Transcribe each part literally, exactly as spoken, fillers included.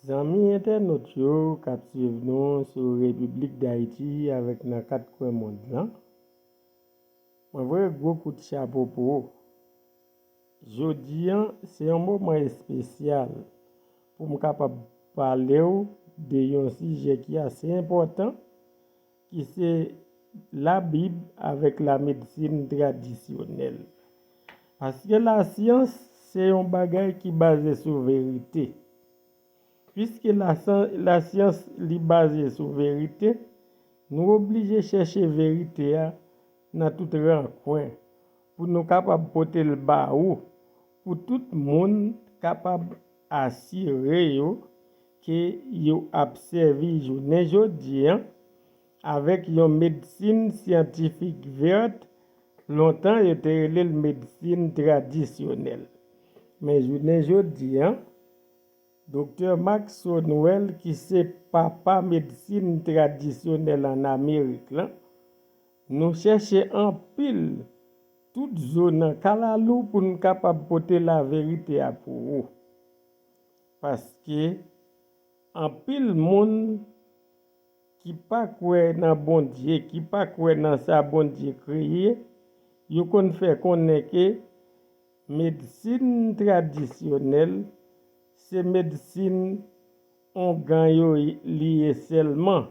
Zanmi entènot yo k ap swiv nou sou Repiblik Dayiti avèk nan kat kwen mond lan, mwen voye gwo kout chapo pou ou. Jodi an, se yon moman espesyal pou m kapab pale w de yon sijè ki ase enpòtan, ki se Labib avèk lamedsin tradisyonèl. Paske lasyans se yon bagay ki baze sou verite. Piske lasan- lasyans li baze sou verite, nou oblije chèche verite a nan tout rankwen pou nou kapab pote l ba ou, pou tout moun kapab asire yo ke yo ap sèvi jounen jodi an avèk yon medsin syantifik vèt. Lontan, yo te rele l medsin tradisyonèl. Men jounen jodi an, Doktè Maxo Nwèl, ki se papa medsin tradisyonèl ann Amerik lan, nou chèche anpil tout zo nan kalalou pou n kapab pote laverite a pou ou. Paske anpil moun ki pa kwè nan Bondye, ki pa kwè nan sa Bondye kreye, yo konn fè konnen ke medsin tradisyonèl se medsin ongan yo li ye sèlman,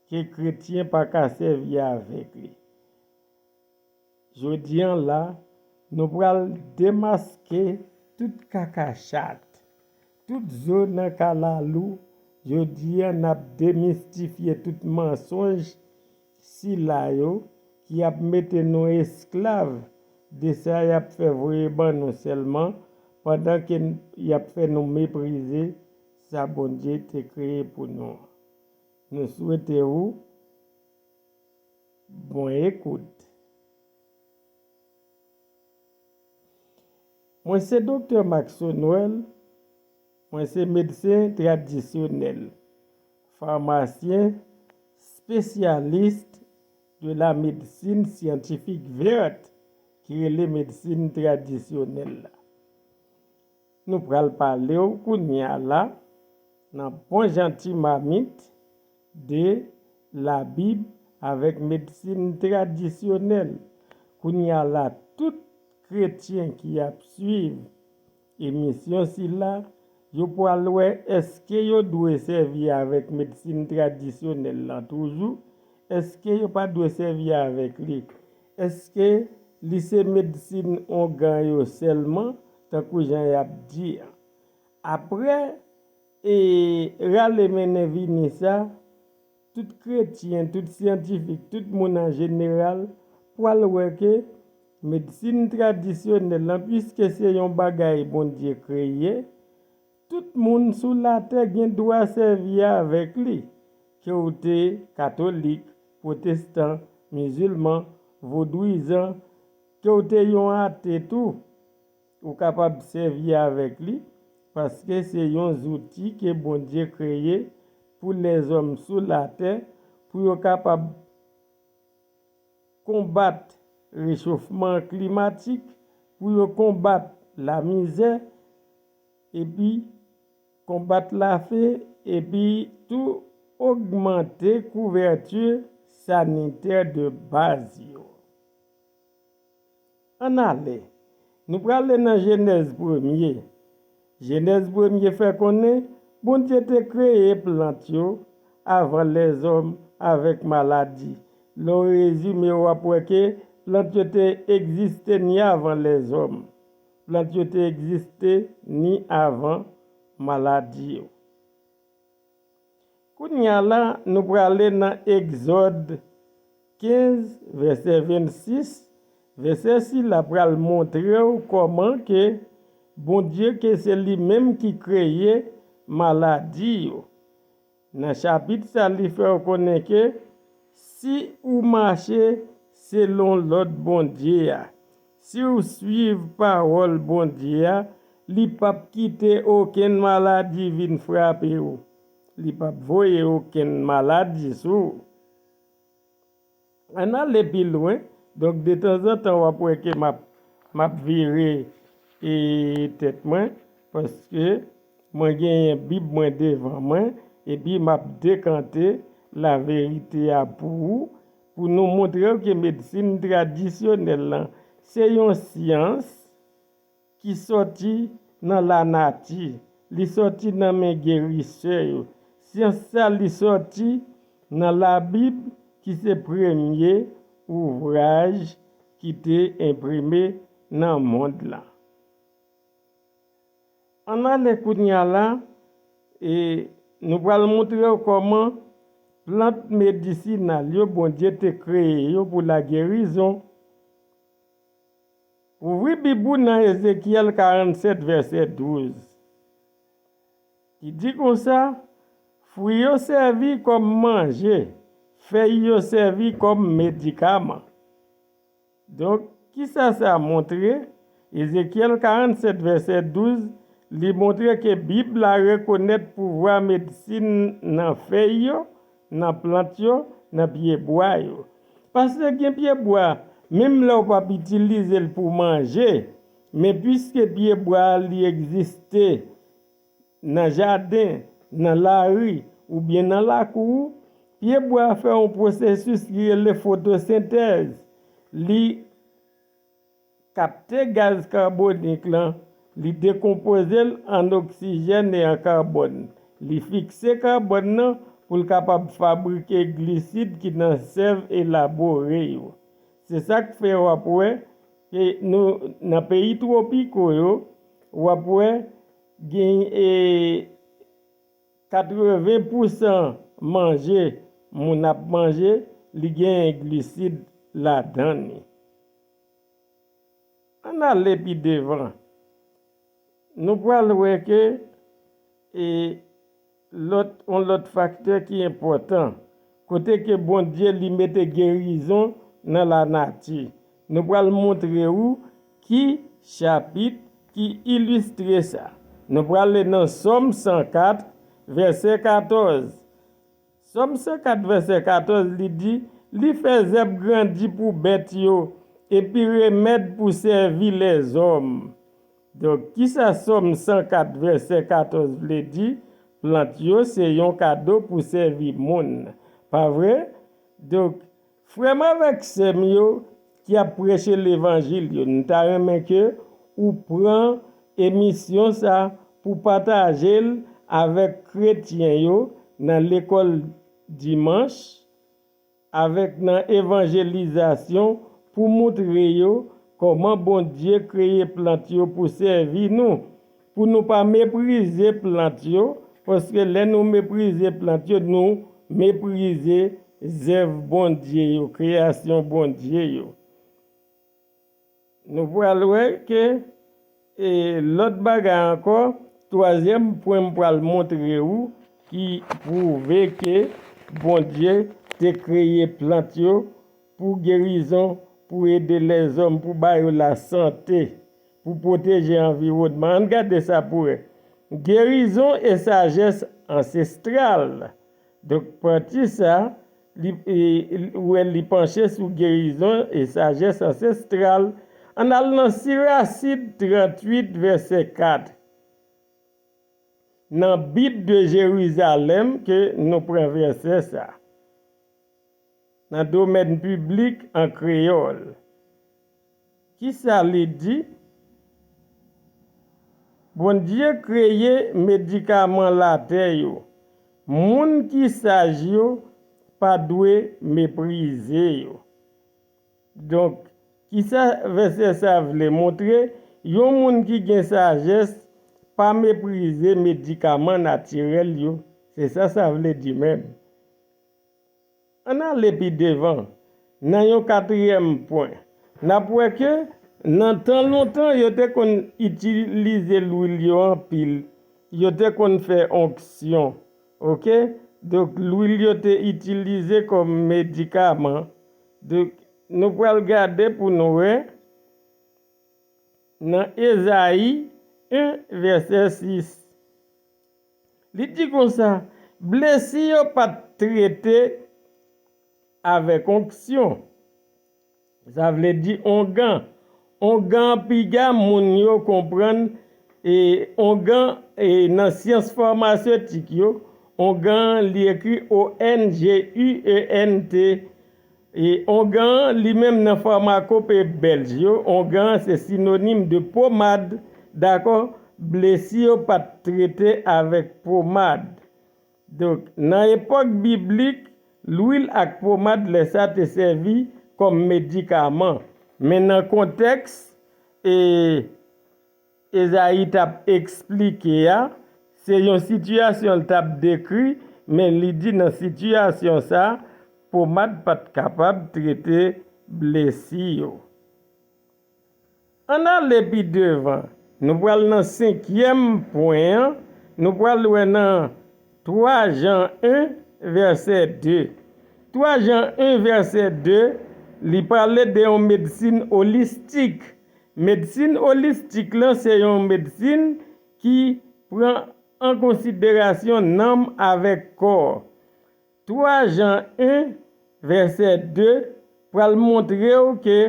ke kretyen pa ka sèvi avèk li. Jodi an la, nou pral demaske tout kaka chat, tout zo nan kalalou. Jodi an, n ap demistifye tout mansonj sila yo ki ap mete nou esklav de sa y ap fè voye ban nou sèlman, pandan ke n- y ap fè nou meprize sa Bondye te kreye pou nou an. Nou swete ou bon ekout. Mwen se Doktè Maxo Nwèl, mwen se medsen tradisyonèl, famasyen, spesyalis de la medsin syantifik vèt ki rele medsin tradisyonèl la. Nou pral pale w kounye a la, nan bon jan ti mamit, de Labib avèk medsin tradisyonèl. Kounye a la, tout kretyen ki ap swiv emisyon sila, yo pral wè èske yo dwe sèvi avèk medsin tradisyonèl lan toujou, èske yo pa dwe sèvi avèk li, èske li se medsin ongan yo sèlman, tankou jan y ap di an. Apre e rale mennen vini sa, tout kretyen, tout syantifik, tout moun an jeneral pral wè ke medsin tradisyonèl lan, piske se yon bagay Bondye kreye, tout moun sou latè gen dwa sèvi avèk li, ke w te katolik, pwotestan, mizilman, vodouyizan, ke w te yon ate tou, ou kapab sèvi avèk li, paske se yon zouti ke Bondye kreye pou lèzòm sou latè, pou yo kapab konbat rechofman klimatik, pou yo konbat lamizè, epi konbat lafen, epi tou ogmante kouvèti sanitè de baz yo. Ann ale, nou prale nan Jenèz premye. Jenèz premye fè konnen Bondye te kreye plant yo avan lèzòm avèk maladi. Lè w rezime, w ap wè ke plant yo te egziste ni avan lèzòm. Plant yo te egziste ni avan maladi yo. Kounye a la, nou prale nan Egzòd kenz, vèsè vennsis. Vèsè sila pral montre w kòman ke Bondye, ke se li menm ki kreye maladi yo. Nan chapit sa, li fè w konnen ke si ou mache selon lòd Bondye a, si w swiv pawòl Bondye a, li p ap kite okenn maladi vin frape w. Li p ap voye okenn maladi sou ou. Ann ale pi lwen. Donk, detanzantan, w ap wè ke m ap, m ap vire e tèt mwen, paske Mwen genyen Bib mwen devan mwen, epi m ap dekante laverite a pou ou, pou nou montre w ke medsin tradisyonèl lan se yon syans ki sòti nan lanati, li sòti nan men gerisè yo. Syans sa li sòti nan Labib ki se premye ouvraj ki te enprime nan mond lan. Ann ale kounye a la, e nou pral montre w kòman plant medisinal yo Bondye te kreye yo pou lagerizon. Ouvri Bib ou nan Ezekyèl karannsèt, vèsè douz, ki di konsa, fwi yo sèvi kòm manje, fèy yo sèvi kòm medikaman. Donk, kisa sa montre? Ezekyèl karannsèt, vèsè douz, li montre ke Bib la rekonèt pouvwa medsin nan fèy yo, nan plant yo, nan pyebwa yo. Paske gen pyebwa, menm lè w p ap itilize l pou manje, men piske pyebwa a li egziste nan jaden, nan lari, oubyen nan lakou ou, pyebwa a fè yon pwosesis ki rele fotosentèz. Li kapte gaz kabonik lan, li dekonpoze l an oksijèn e an kabòn. Li fikse kabòn nan pou l kapab fabrike glisid ki nan sèv elabore yo. Se sa k fè w ap wè ke nou, nan peyi twopiko yo, w ap wè gen, e, katreven pousan manje moun ap manje, li genyen glisid ladan li. Ann ale pi devan. Nou pral wè ke, e, lòt, yon lòt faktè ki enpòtan, kote ke Bondye li mete gerizon nan lanati. Nou pral montre ou ki chapit ki ilistre sa. Nou prale nan Sòm san kat, vèsè katòz. Sòm san kat, vèsè katòz, li di, li fè zèb grandi pou bèt yo, epi remèd pou sèvi lèzòm. Donk, kisa Sòm san kat, vèsè katòz vle di? Plant yo se yon kado pou sèvi moun. Pa vre? Donk, frè m avèk sè m yo ki ap preche levanjil yo, nou ta renmen ke ou pran emisyon sa pou pataje l avèk kretyen yo nan lekòl dimanch, avèk nan evanjelizasyon pou moutre yo kòman Bondye kreye plant yo pou sèvi nou, pou nou pa meprize plant yo, paske lè nou meprize plant yo, nou meprize zèv Bondye yo, kreyasyon Bondye yo. Nou pral wè ke, e, lòt bagay ankò, twazyèm pwen m pral montre ou ki pwouve ke Bondye te kreye plant yo pou gerizon, pou ede lèzòm, pou ba yo lasante, pou pwoteje anviwònman. Ann gade sa pou wè. Gerizon e sajès ansestral. Donk, pati sa, li, e, ou wè li panche sou gerizon e sajès ansestral. Ann al nan Sirasid tranntuit, vèsè kat. Nan Bible de Jérusalem ke nou pran vèsè sa. Nan domèn piblik an kreyòl. Kisa li di? Bondye kreye medikaman latè yo. Moun ki saj yo pa dwe meprize yo. Donk, kisa vèsè sa vle montre? Yon moun ki gen sajès pa meprize medikaman natirèl yo. Se sa sa vle di menm. Ann ale pi devan, nan yon katriyèm pwen. N ap wè ke nan tan lontan, yo te konn itilize lwil yo anpil. Yo te konn fè onksyon. Oke? Donk, lwil yo te itilize kòm medikaman. Donk, nou pral gade pou nou wè nan Ezayi en, vèsè sis. Li di konsa, blesi yo pa t trete avèk onksyon. Sa vle di ongan. Ongan piga moun yo konprann E ongan, e nan syans famasetik yo, ongan an, li ekri O N G U E N T. E ongan an, li menm, nan famakope bèlj yo, ongan an se sinonim de pomad, dakò? Blesi yo pa t trete avèk pomad. Donk, nan epòk biblik, lwil ak pomad lè sa te sèvi kòm medikaman. Men nan kontèks e Ezayi t ap eksplike a, se yon sitiyasyon l t ap dekri, men li di nan sitiyasyon sa, pomad pa t kapab trete blesi yo. Ann ale pi devan, nou pral nan senkyèm pwen an, nou pral wè nan twa Jan en, vèsè de. Twa Jan en, vèsè de, li pale de yon medsin olistik. Medsin olistik lan se yon medsin ki pran an konsiderasyon nanm avèk kò. Twa Jan en, vèsè de, pral montre w ke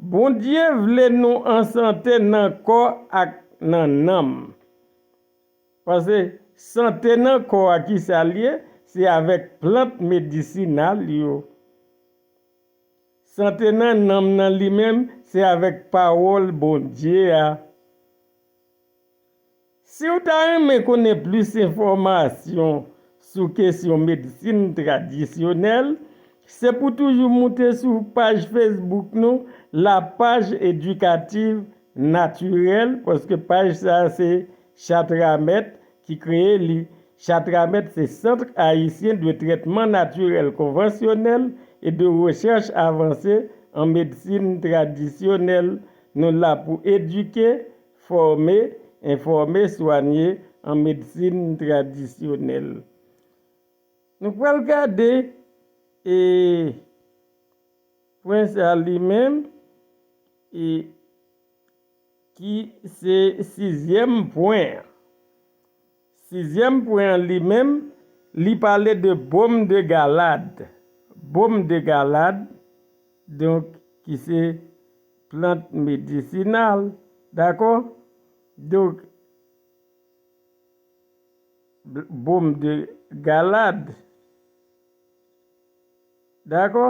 Bondye vle nou an sante nan kò ak nan nanm. Paske sante nan kò a, ki sa l ye? Se avèk plant medisinal yo. Sante nan nanm nan li menm, se avèk pawòl Bondye a. Si w ta renmen konnen plis enfòmasyon sou kesyon medsin tradisyonèl, se pou toujou moute sou paj Facebook nou, La Page Éducative Naturelle, paske paj sa a se Chatramet ki kreye li. Chatramet se Centre Haïtien de Traitement Naturel Conventionnel et de Recherche Avancée en Médecine Traditionnelle. Nou la pou edike, fòme, enfòme, swanye an medsin tradisyonèl. Nou pral gade, e, pwen sa li menm, e, ki se sizyèm pwen an. Sizyèm pwen an li menm, li pale de baume de Galad. Baume de Galad, donk, ki se plant medisinal, dakò? Donk, baume de Galad, dakò?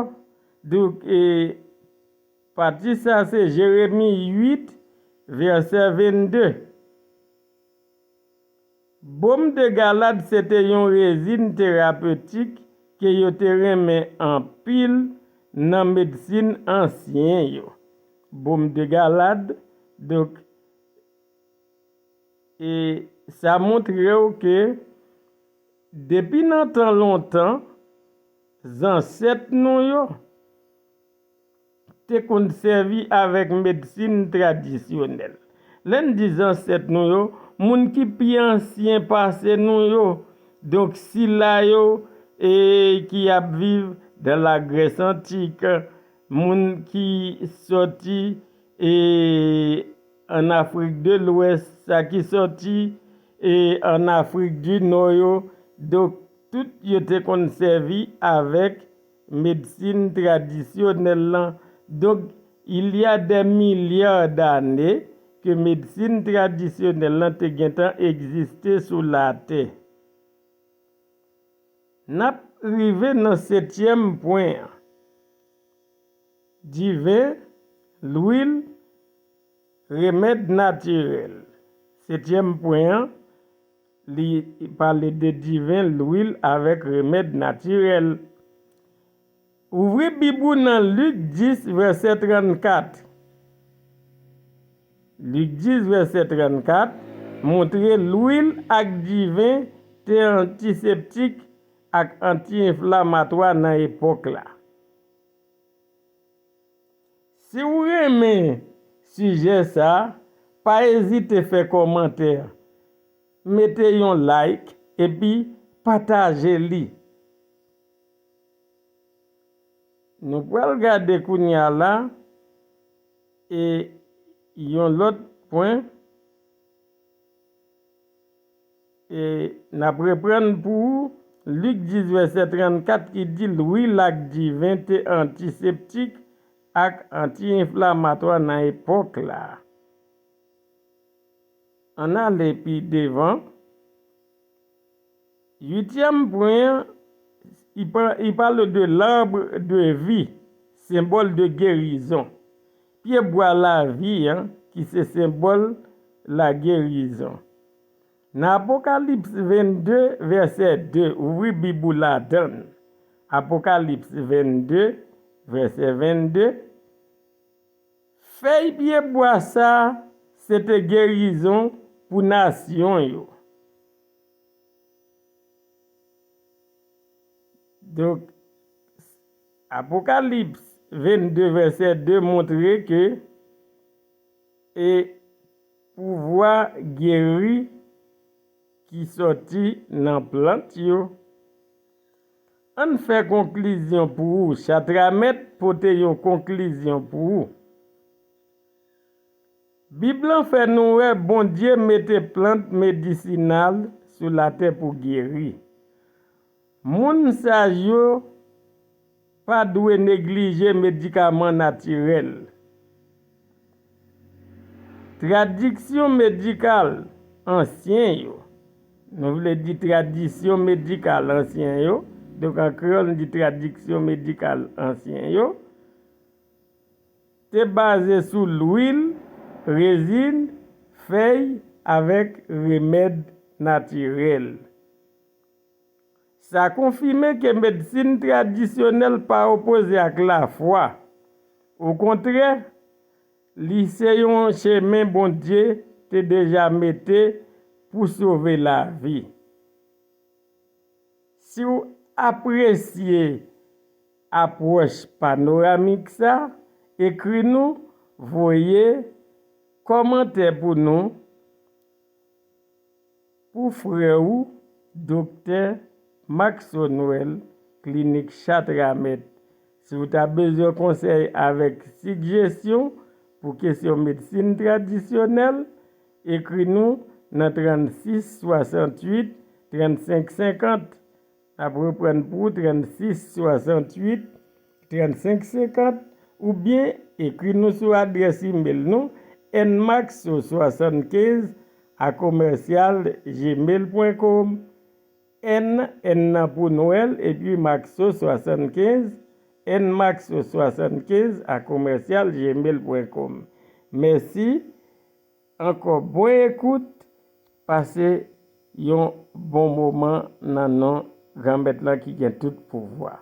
Donk, e, pati sa se Jeremi uit, vèsè vennde. Baume de Galad se te yon rezin terapetik ke yo te renmen anpil nan medsin ansyen yo. Baume de Galad, donk, e sa montre w ke depi nan tan lontan, zansèt nou yo te konn sèvi avèk medsin tradisyonèl. Lè n di zansèt nou yo, moun ki pi ansyen pase nou yo, donk sila yo, e ki ap viv dans la Grèce antique, moun ki sòti, e, an Afrik de Lwès, sa ki sòti, e, an Afrik di Nò yo. Donk, tout yo te konn sèvi avèk medsin tradisyonèl lan. Donk, il y a des milliards d'années ke medsin tradisyonèl lan te gentan egziste sou latè. N ap rive nan setyèm pwen an. Diven, lwil, remèd natirèl. Setyèm pwen an, li pale de diven, lwil avèk remèd natirèl. Ouvri Bib ou nan Lik dis, vèsè trannkat. Lik dis, vèsè trannkat, montre lwil ak diven te antiseptik ak anti-enflamatwa nan epòk la. Si w renmen sijè sa a, pa ezite fè kòmantè, mete yon like epi pataje li. Nou pral gade kounye a la, e yon lòt pwen, e n ap reprann pou ou Lik dis vèsè trannkat ki di lwil ak diven te antiseptik ak anti-enflamatwa nan epòk la. Ann ale pi devan. Uityèm pwen an, li pa- li pale de l'arbre de vie, symbole de guérison. Pyebwa lavi an, ki se senbòl lagerizon. Nan Apokalips vennde, vèsè de, ouvri Bib ou ladan l. Apokalips vennde, vèsè vennde. Fèy pyebwa sa a, se te gerizon pou nasyon yo. Donk, Apokalips vennde, vèsè de montre ke e pouvwa geri ki sòti nan plant yo. Ann fè konklizyon pou ou. Chatra Mèt pote yon konklizyon pou ou. Bib lan fè nou wè Bondye mete plant medisinal sou latè pou geri. Moun saj yo pa dwe neglije medikaman natirèl. Tradiksyon medikal ansyen yo, nou vle di tradisyon medikal ansyen yo, donk an kreyòl nou di tradiksyon medikal ansyen yo, te baze sou lwil, rezin, fèy avèk remèd natirèl. Sa konfime ke medsin tradisyonèl pa opoze ak lafwa. Okontrè, li se yon chemen Bondye te deja mete pou sove lavi. Si w apresye apwòch panoramik sa, ekri nou, voye kòmantè pou nou, pou frè ou, Doktè Maxo Noël, Klinik Chatra Mèt. Si w ta bezwen konsèy avèk sigjesyon pou kesyon medsin tradisyonèl, ekri nou nan trannsis swasantuit trannsenk senkant. N ap reprann pou ou trannsis swasantuit trannsenk senkant, oubyen ekri nou sou adrès imèl nou, n maxo swasankenz a komèsyal gmail pwen kòm. N, N nan pou Nwèl, epi maxo swasankenz, n maxo swasankenz a komèsyal gmail pwen kòm. Mèsi ankò, bon ekout, pase yon bon moman nan non Granmèt lan ki gen tout pouvwa.